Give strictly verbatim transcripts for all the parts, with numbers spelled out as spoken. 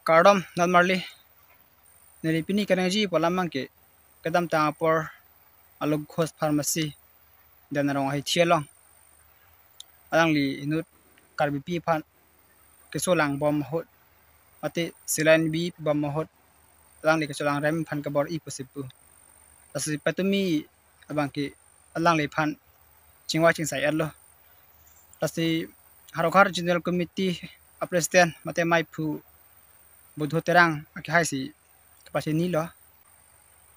Kardom, non marli. Neli pini kaningjepo alam abangke, kedamtang apor Alok Ghosh Pharmacy, Den Arong ahithi along, alangli inut Karbipi aphan keso langbom ahut, mate saline bibom ahut, alangli keso langrem aphan kabor-i pusi pu. Lasi patumi abangke alangliphan chingvai chingsai-etlo. Lasi Howraghat General Committee a President mate maiphu Budho Terang akehai si kapachinilo.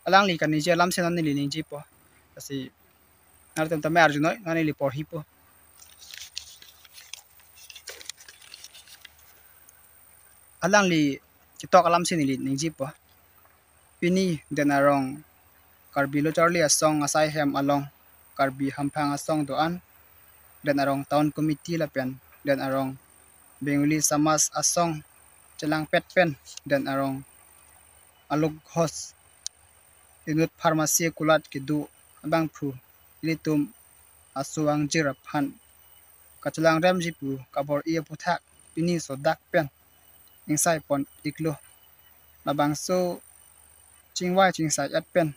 Alangli kaningje alam si non neli ningjepo. Lasi nanglitum tame arjunoi, non neli porhipo. Alangli ketok alam si neli ningjepo. Pini Den Arong Karbi Lo Charli Asong asai hem along, Karbi Hamphang Asong do-an, Den Arong Town Committee lapen Den Arong Bengali Samaj Asong chelangpet pen Den Arong Alok Ghosh inut pharmacy kulat kedo abangphu ilitum aso angjir aphan kachelangremji pu kabor-i aputhak pini sodak pen ingsaipon-iklo. Labangso chingvai chingsai-et pen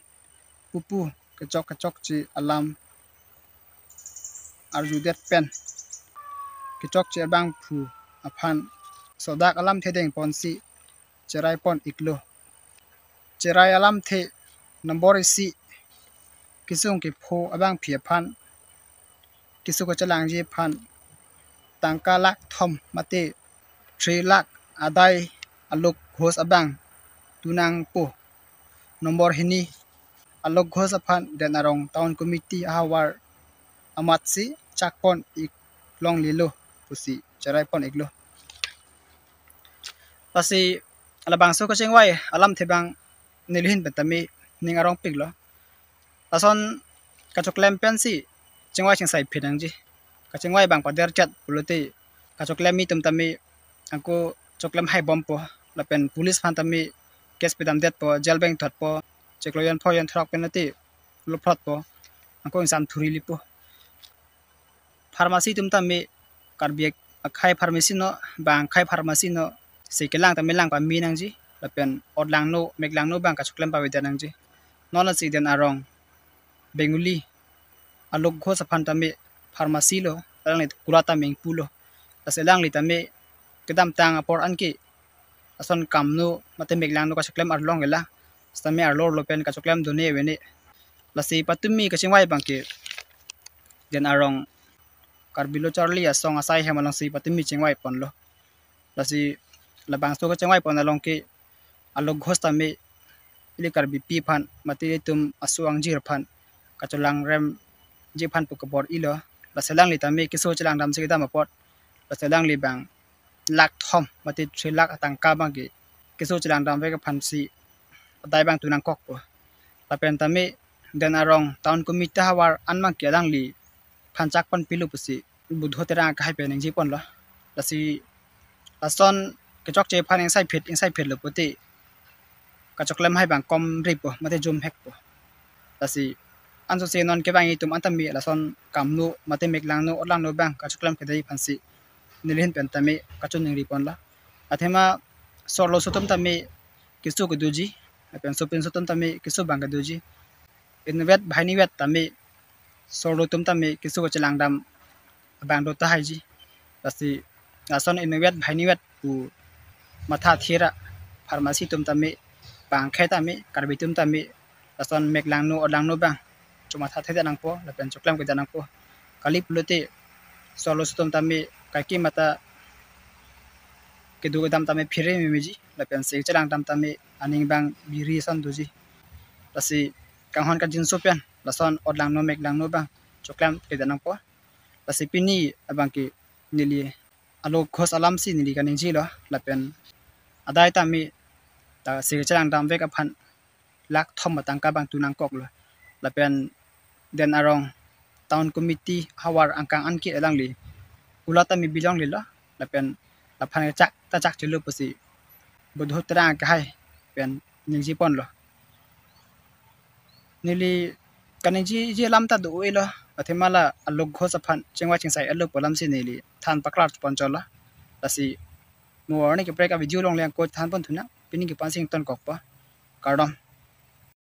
pupu kechok kechokche alam arjudet pen kechokche abangphu aphan sodak alamthe dengponsi cheraipon-iklo. Cherai alamthe nombor isi, kesung kepho abangpi aphan keso kachelangji aphan tangka lakh thom mate three lakh adai Alok Ghosh abang tunangpo. Nombor hini, Alok Ghosh aphan Den Arong Town Committee ahavar amatsi chakpon-ik longlelo pusi cheraipon-iklo. Lasi labangso kachingvai alamthe abang neli ahin pen tame ning arongpiklo. Lason kachoklem pensi chingvai chingsai phit nangji. Kachingvai abang paderchet pulote kachoklem atum tame ako choklem haibompo, lapen police aphan tame case pedamdetpo, jail bang thotpo, chiklo jon pho jon throk pen ati lophrotpo, ako ingsam thuri lipo. Pharmacy atum tame Karbi akhai pharmacy no, bang akhai pharmacy no, si kelang tame lang pame nangji, lapen otlangno meklangno abang kachoklem pavedet nangji. Non lasi Den Arong Bengali Alok Ghosh aphan tame pharmacy lo, alangli kulat tame ingpulo. Lasi alangli tame kedamtang apor anke lason kamno mate meklangno kachoklem arlong ela, sitame arlo arlo pen kachoklem done avene. Lasi patumi kachingvai abangke Den Arong Karbi Lo Charli Asong asai hem alongsi patumi chingvaiponlo. Lasi labangso kachingvaipon along ke Alok Ghosh tame ili Karbipi aphan mate ilitum aso angjir aphan kachelangremji aphan pu kabor-ilo. Lasi alangli tame keso chelangdamsi kedam apot, lasi alangli abang lakh thom mate three lakh atangka abangke keso chelangdamvek aphansi adai abang tunangkokpo. Lapen tame Den Arong Town Committee ahavar an abangke alangliphan chakponpilo pusi Budho Terang akehai pen ningjeponlo. Lasi lason kechokche aphan ingsai phit, ingsai phitlo pulote kachoklem hai abang komripo mate jumhekpo. Lasi ansose non kevang atum an tame lason kamno mate meklangno otlangno abang kachoklem kedei aphansi neli ahin pen tame kachiningriponlo. Athema so-arloso atum tame keso kedoji, lapen sopinso atum tame keso abang kedoji. Inutvet banghinivet tame so-arlo atum tame keso kachelangdam abang do tahaiji. Lasi lason inutvet banghinivet pu mathathera pharmacy atum tame, bang akhai tame, Karbi atum tame lason meklangno otlangno abang chomathathedet nangpo lapen choklem kedet nangpo. Kali pulote so-arloso atum tame kaike mata kedo kedam tame phere memeji, lapen sik chelangdam tame aning abang biri ason doji. Lasi kanghon kangjinso pen lason otlangno meklangno abang choklem kedet nangpo. Lasi pini abangke neli Alok Ghosh alamsi neli kaningjelo, lapen adai tame ta sik chelangdamvek aphan lakh thom atangka abang tunangkoklo. Lapen Den Arong Town Committee ahavar angkang anke alangli kulat tame bilonglelo, lapen laphan kechak ta chakchelo pusi Budho Terang akehai pen ningjeponlo. Neli kaningjeji alam ta do-elo, athema la Alok Ghosh aphan chingvai chingsai-etlo pu alamsi neli than paklar ponchotlo. Lasi Mo arni kaprek a video along le ako than pon thu nang. Pini kepansing ton kokpo. Kardom.